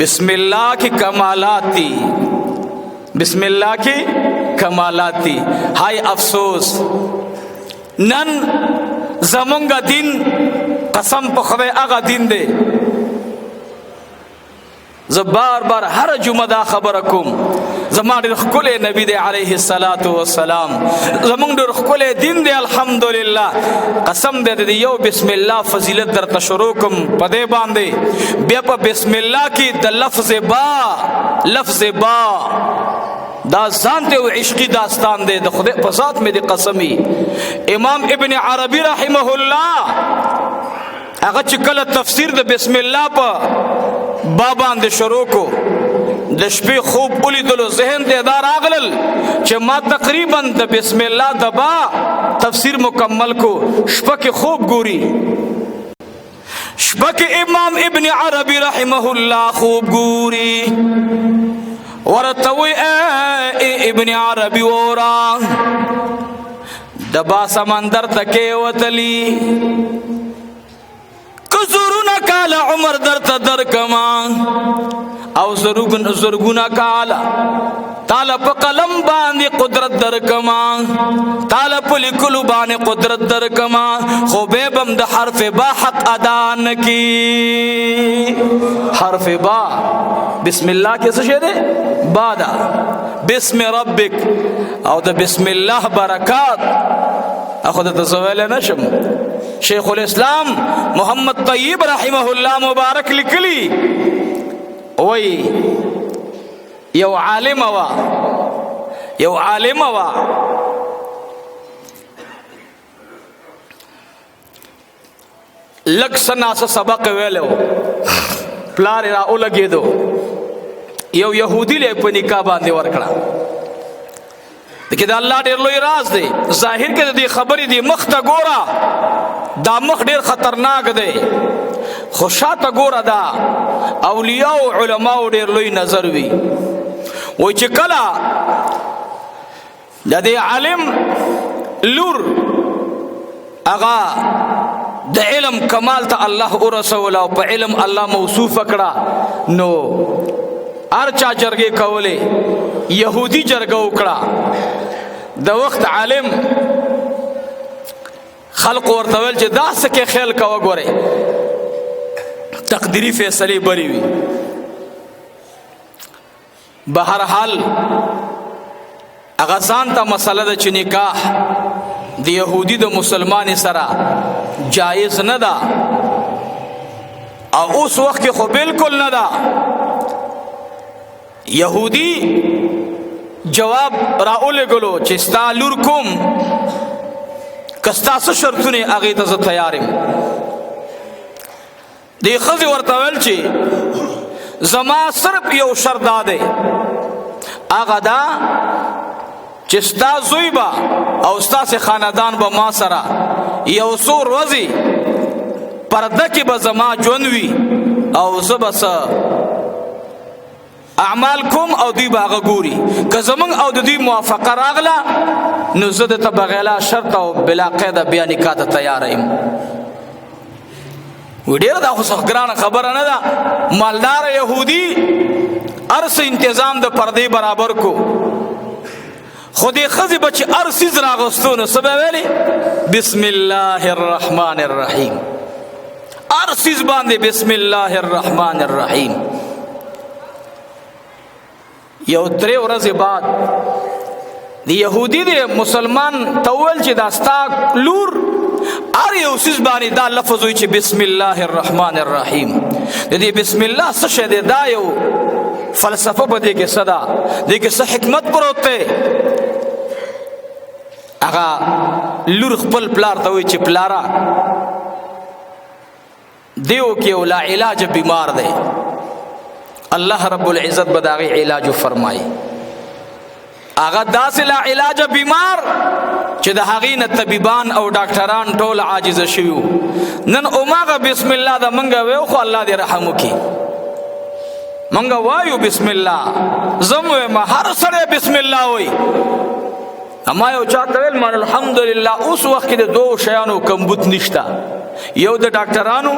بسم الله کې کمالات دي، بسم الله کې کمالات دي. هاي افسوس، نن زمونږ دین، قسم په خدای هغه دین دی. زه بار بار هر جمعه دا خبره کوم، زما ډېر ښکلی نبی دی علیه الصلاة والسلام، زمونږ ډېر ښکلی دین دی الحمدلله. قسم دی د یو بسم الله فضیلت درته شروع کوم. په دې باندې بیا په بسم الله کې د لفظ با، لفظ با دا ځان ته عشقي داستان دی، د خدای په ذات مې دی قسمی. امام ابن عربي رحمه الله هغه چې کله تفسیر د بسم الله په با باندې شروع کو، د شپې خوب ولیدلو، ذهن ته دا راغلل چې ما تقریبا د بسم الله د با تفسیر مکمل کو. شپه کې خوب ګوري، شپه کې امام ابن عربي رحمه الله خوب ګوري، ورته وی ابن عربي اورا د با سمندر تکې وتلی، زرونه کال عمر درته درکما او زرګونه کال تعالی په قلم باندې قدرت درکما، تعالی په لیکلو باندې قدرت درکما، خو به بم د حرف با حق ادا نکی. حرف با بسم الله کې څه شه ده؟ با ده. بسم ربک او د بسم الله برکات اخو د تزویل نشم. شیخ الاسلام محمد طیب رحمه الله مبارک لیکلی وای، یو عالم وا، یو عالم وا، لک سناس سبق ویلو، پلار را اولګېدو، یو يهودي له په نکاح باندې ورکړه. دغه د الله ډېر لوی راز دی. ظاهر کې د خبرې دی مخ ته ګوره، دا مخ ډېر خطرناک دی، خو شاته ګوره دا اولیاء او علماء ډېر لوی نظر وي. وای چې کله د دې عالم لور هغه د علم کمال ته الله ورسول او په علم الله موصوف کړه، نو هر چا جرګې کولې، يهودي جرګه وکړه. د وخت عالم خلق ورته ویل چې دا څه کې خیال کوه، ګوره تقدیری فیصلې بری وي. بهر حال هغه ځان ته مسله ده چې نکاح د يهودي د مسلمان سره جایز نه ده، او اوس وخت کې خو بالکل نه ده. يهودي جواب را اولګلو چې ستا لور کوم کستا څه شرطونه هغه ته زه تیار یم. دی ښځې ورته ویل چې زما صرف یو شرط دا دی، هغه دا چې ستا زوی به او ستاسې خاندان به ما سره یو څو ورځې پرده کې به زما ژوند وي، او زه به څه اعمال کوم او دوی به هغه ګوري. که زمونږ او د دوی موافقه راغله نو زه د ته بغیلا شرط او بلا قیده بیا نکاح ته تیار یم. وی ډېره دا خو څه ګرانه خبره نه ده. مالدار یهودي هر څه انتظام د پردې برابر کو، خو دې ښځې به چې هر څیز راغوستو نو څه به ویلې؟ بسم الله الرحمن الرحیم. هر څیز باندې بسم الله الرحمن الرحیم. یو درې ورځې بعد د یهودي دی مسلمان ته وویل چې دا ستا لور هر یو څیز باندې دا لفظ وایي چې بسم الله الرحمن الرحیم. د دې بسم الله څه شی دی؟ دا یو فلسفه په دې کې څه ده، دې کې څه حکمت پروت دی. هغه لور خپل پلار ته وایي چې پلاره دیو کې یو لا علاج بیمار دی، الله رب العزت به د هغې علاج وفرمایي. هغه داسې لا علاج بیمار چې د هغې نه طبیبان او ډاکټران ټول عاجز شوي وو. نن هماغه بسم الله د مونږ ویو، خو الله دې رحم وکړي. مونږ وایو بسم الله، زه هم وایم هر سړی بسم الله وایي. اما یو چا ته ویل مان الحمدلله اوس وخت کې د دوو شیانو کمبوت نشته، یو د ډاکټرانو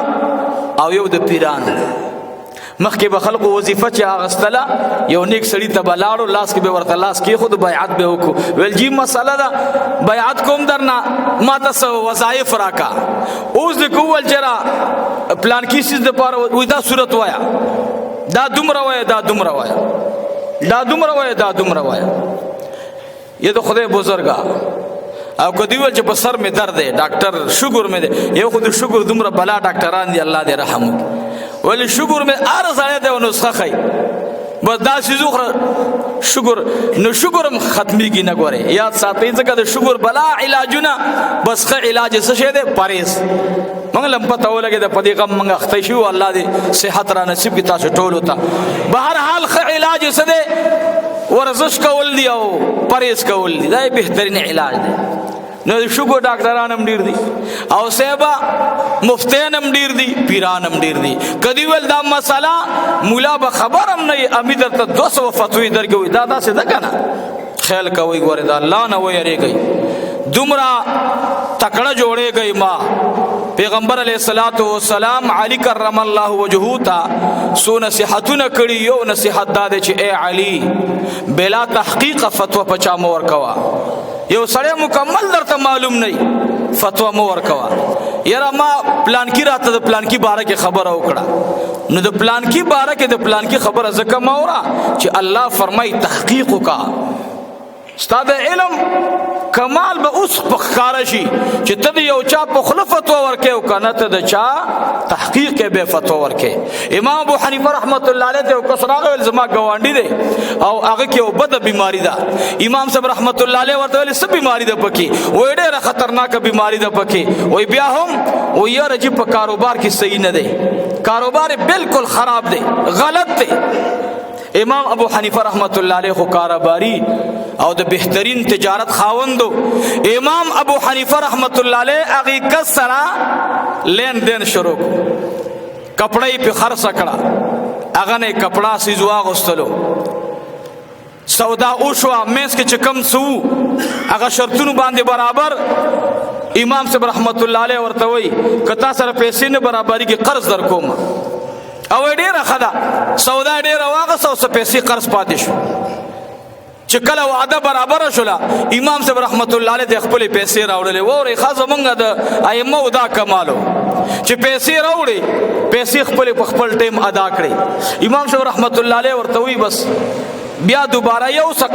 او یو د پیرانو. مخکې به خلکو وظیفه چې اغستله، یو نیک سړي ته به لاړو، لاس کې به ورته لاس کېښود، بیعت به وکړو، ویل جی مسله ده، بیعت کوم درنه، ما ته څه وظایف راکا. اوس دې وویل چې را پلان کې څیز دپاره وایي، دا صورت وایه، دا دومره وایه، دا دومره وایه، دا دومره وایه، دا دومره وایه. یې د خدای بزرګه. او که دی ویل چې په سر مې درد دی ډاکټر، شوګر مې دی، یو خو د شوګر دومره بلا ډاکټران دي، الله دې رحم وکړي، ولې شوګر مې هر ځای دی نسخه ښیي، بس دا څیز وخوره شوګر، نو شوګر هم ختمېږي نه. ګورې یاد ساتئ، ځکه د شوګر بلا علاجونه، بس ښه علاج یې څه شی دی؟ پرهېز. موږ لم پته ولګېده، په دې غم موږ اخته شو. الله دې صحت را نصیب کړي تاسو ټولو ته. بهر حال ښه علاج یې څه دی؟ ورزش کول دی او پرهېز کول دی، دا بهترین علاج دی. نو د شګو ډاکټران هم ډیر دي او صاحبہ مفتین هم ډیر دي، پیران هم ډیر دي. کدی ول دا مسله مولا به خبر هم نه، امید درته 200 فتوی درګوي. دا داسې ده کنه؟ خیال کوي، ګوره دا الله نه ویریږي، دومره تکړه جوړېږي ما. پیغمبر علیہ الصلات والسلام علی کرم الله وجهه ته سو نصیحتونه کړي. یو نصیحت دا دی چې اے علی، بلا تحقیق فتوا پچا مو ورکوا. یو سړی مکمل درته معلوم نه، فتوا مو ورکوا. یاره ما پلان کی راته د پلان کی باره کې خبره وکړه، نو د پلان کی باره کې د پلان کی خبره زکه ما اورا چې الله فرمای تحقیق وکا. ستا د علم کمال به اوس په ښکاره شي چې ته د یو چا په خوله فتوا ورکې او که نه ته د چا تحقیق کې به فتوا ورکې. امام ابو حنیفه رحمت الله علیه ته یو کس راغی، ویل زما ګاونډي دی او هغه کې یو بده بیماري ده. امام صاحب رحمت الله علیه ورته ویل څه بیماري ده پکې؟ وایي ډېره خطرناکه بیماري ده پکې. وایي بیا هم؟ وایي یاره چې په کاروبار کې صحیح نه دی، کاروبار بالکل خراب دی، غلط دی. امام ابو حنیفه رحمت الله علیه خو کاروباری او د بهترین تجارت خاوندو. امام ابو حنیفه رحمت الله علیه هغه کس سره لین دین شروع کو، کپڑے په خرڅ کړه، هغه نه کپڑا سیز واغستلو، سودا وشو، مېس کې چې کم سو هغه شرطونو باندې برابر. امام صاحب رحمت الله علیه ورته وایي که تا سره پیسې نه برابرېږي قرض در کوم. او ډېره ښه ده، سودا ډېره واغسته او څه پیسې قرض پاتې شو. چې کله وعده برابر شوله، امام صاحب رحمت الله علیه د خپلې پیسې راوړلې. وورئ ښه، زمونږ د ائمو دا کمالو چې پیسې راوړې، پیسې خپلې په خپل ټیم ادا کړې. امام صاحب رحمت الله علیه ورته وایي بس بیا دوباره یو څه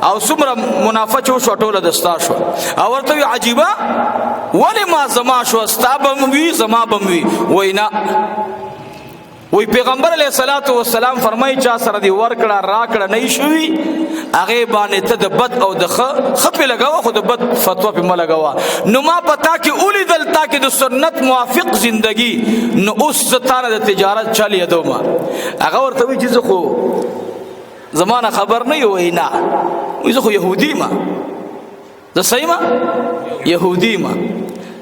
او څومره منافع چې وشوه ټوله د ستا شوه. او ورته وایي عجیبه، ولې ما زما شوه؟ ستا به هم وي زما به هم وي. وایي نه، وی پیغمبر علیہ الصلوۃ والسلام فرمای چا سره دی ورکړه راکړه نه شوی، هغه باندې ته د بد او د خ خپ لګاوه، خو د بد فتوا په ملګاوه. نو ما پتا کې اولی دل تا کې د سنت موافق زندگی، نو اوس ستاره د تجارت چلی دوما. هغه ورته وی چې زه خو زمانه خبر نه یو. نه، وی زه خو يهودي ما، زه صحیح ما يهودي ما.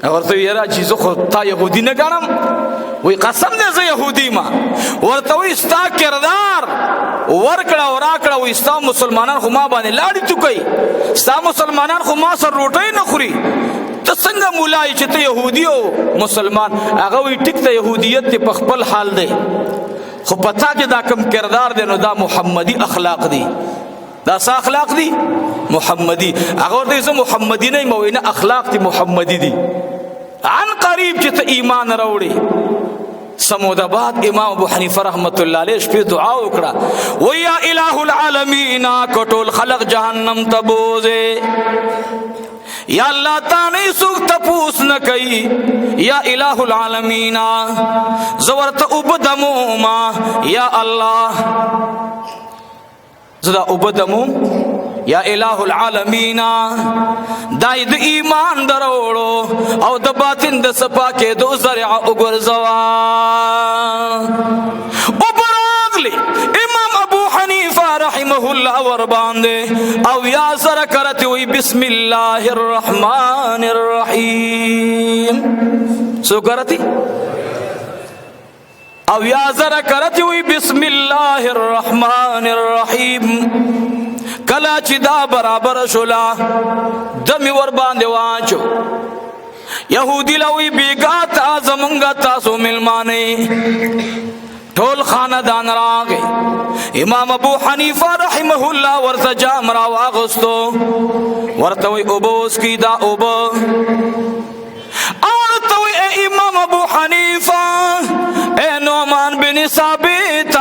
ورته یاره چې زه خو تا يهودي نه ګڼم. وی قسم دې زه يهودي ما. ورته وی ستا کردار ورکړه او راکړه، وی ستا مسلمانان خو ما باندې لاړې تو کوي، ستا مسلمانان خو ما سره روټۍ نه خوري، ته څنګه مولای چې ته يهودي او مسلمان؟ هغه وی ټیک ته يهودیت په خپل حال دی، خو پتا چې دا کم کردار دی نو دا محمدي اخلاق دی. دا څه اخلاق دي؟ محمدي. هغه ورته زه محمدي نه یم. نه، اخلاق دي محمدي دي. عن قریب چې ته ایمان راوړې. سمود بعد امام ابو حنیفه رحمت الله علیه شپې دعا وکړه، ویا الہ العالمین، کټول خلق جهنم ته بوزه، یا الله تا نه څوک تپوس نه کوي، یا الہ العالمین زه ورته وبدمو ما، یا الله زه دا وبدمو، یا الہ العالمین دا د ایمان دروړو او د باطن د صفا کې دو ذریعہ وګرځوا. او براغلی امام ابو حنیفه رحمه الله ور باندې او یا سره کرته وی بسم الله الرحمن الرحیم. سو کرتی او یا زره کرتی وی بسم الله الرحمن الرحیم. کلا چې دا برابر شولا، دمی ور باندې واچو. يهودي لوي بیګا تا زمونږه تاسو ملمانه ټول خاندان راغی. امام ابو حنیفه رحمه الله ورته جام را واغستو، ورته وی اوبوس کی دا اوب، ورته وی اے امام ابو حنیفه، اے نعمان بن ثابت،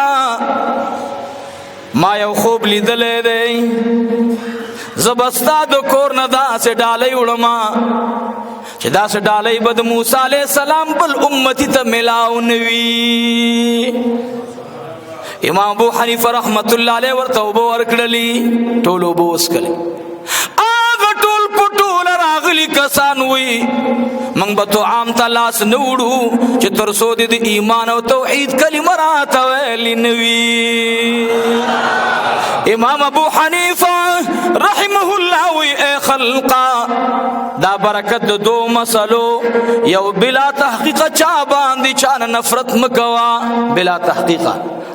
ما یو خوب لیدلې دی، زبستا د کور نه داسې ډالۍ وړما چې داسې ډالۍ به د موسی علیه السلام بل امتي ته ملاو نه وي. امام ابو حنیفه رحمت الله علیه ورته اوبه ورکړلې، ټول اوبه وڅښلې. هغه ټول په ټوله راغلي کسان وي، موږ به طعام ته لاس نه وړو چې تر څو دې د ایمان او توحید کلمه راته ویلې نه وي. امام ابو حنیفه رحمه الله وی اے خلقا، دا برکت د دو مسلو، یو بلا تحقیق چا باندې چا نه نفرت مکوا بلا تحقیق.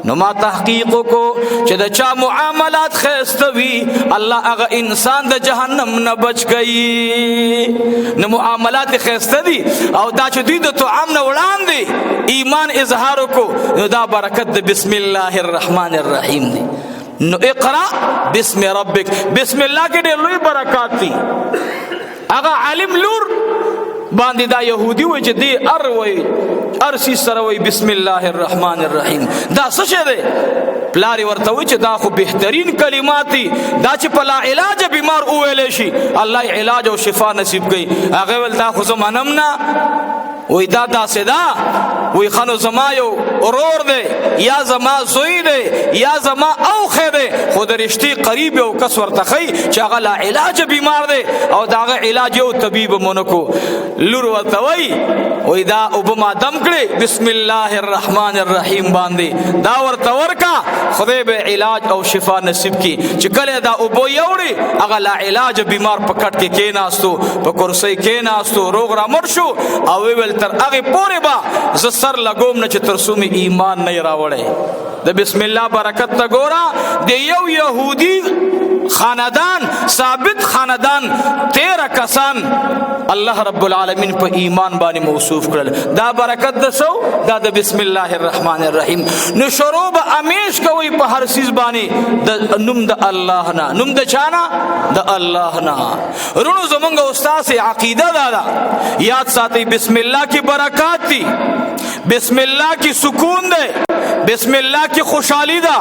نو ما تحقیق کو چې د چا معاملات خیسته وي، الله هغه انسان د جهنم نه بچ گئی. نو معاملات خیسته دي، او دا چې دوی د طعام نه وړاندې ایمان اظهار کو، نو دا برکت د بسم الله الرحمن الرحیم دی. نو اقرا بسم ربک، بسم الله کې ډېر لوی برکات دي. هغه عالم لور باندې دا يهودي وای چې دی ار وای ارسی سره وای بسم الله الرحمن الرحیم، دا څه شه دی؟ پلاری ورته وای چې دا خو بهترین کلمات دي، دا چې په لا علاج بیمار وویل شي الله علاج او شفا نصیب کړي. هغه ول دا خو زمانم نه وای، دا داسې ده، وای خنو زما یو ورور دی یا زما زوی دی یا زما اوخه دی، خو د رشتې قریب یو کس ورته ښیي چې هغه لا علاج بیمار دی او د هغه علاج یو طبیب مونکو. لور ورته وایي، وای دا اوبه ما دم کړې بسم الله الرحمن الرحیم باندې، دا ورته ورکا، خدای به علاج او شفا نصیب کی. چې کله دا اوبه یوړي، هغه لا علاج بیمار په کټ کې کېناستو، په کرسۍ کېناستو، روغ را مړ شو. او ویل تر هغې پورې به زه سر لګوم نه چې تر څو مې ایمان نه راوړی. د بسم الله برکت ته ګوره، د یو یهودي خاندان، ثابت خاندان، 13 کسان الله رب العالمین په ایمان باندې موصوف کړل. دا برکت د سو، دا د بسم الله الرحمن الرحیم. نو شروع به امیش کوي په هر چیز باندې د نوم د الله نه، نوم د چانا؟ د الله نه. رونو زمونږ استاد عقیده دا ده، یاد ساتي، بسم الله کی برکات دي، بسم الله کی سکون ده، بسم الله کی خوشحالی ده.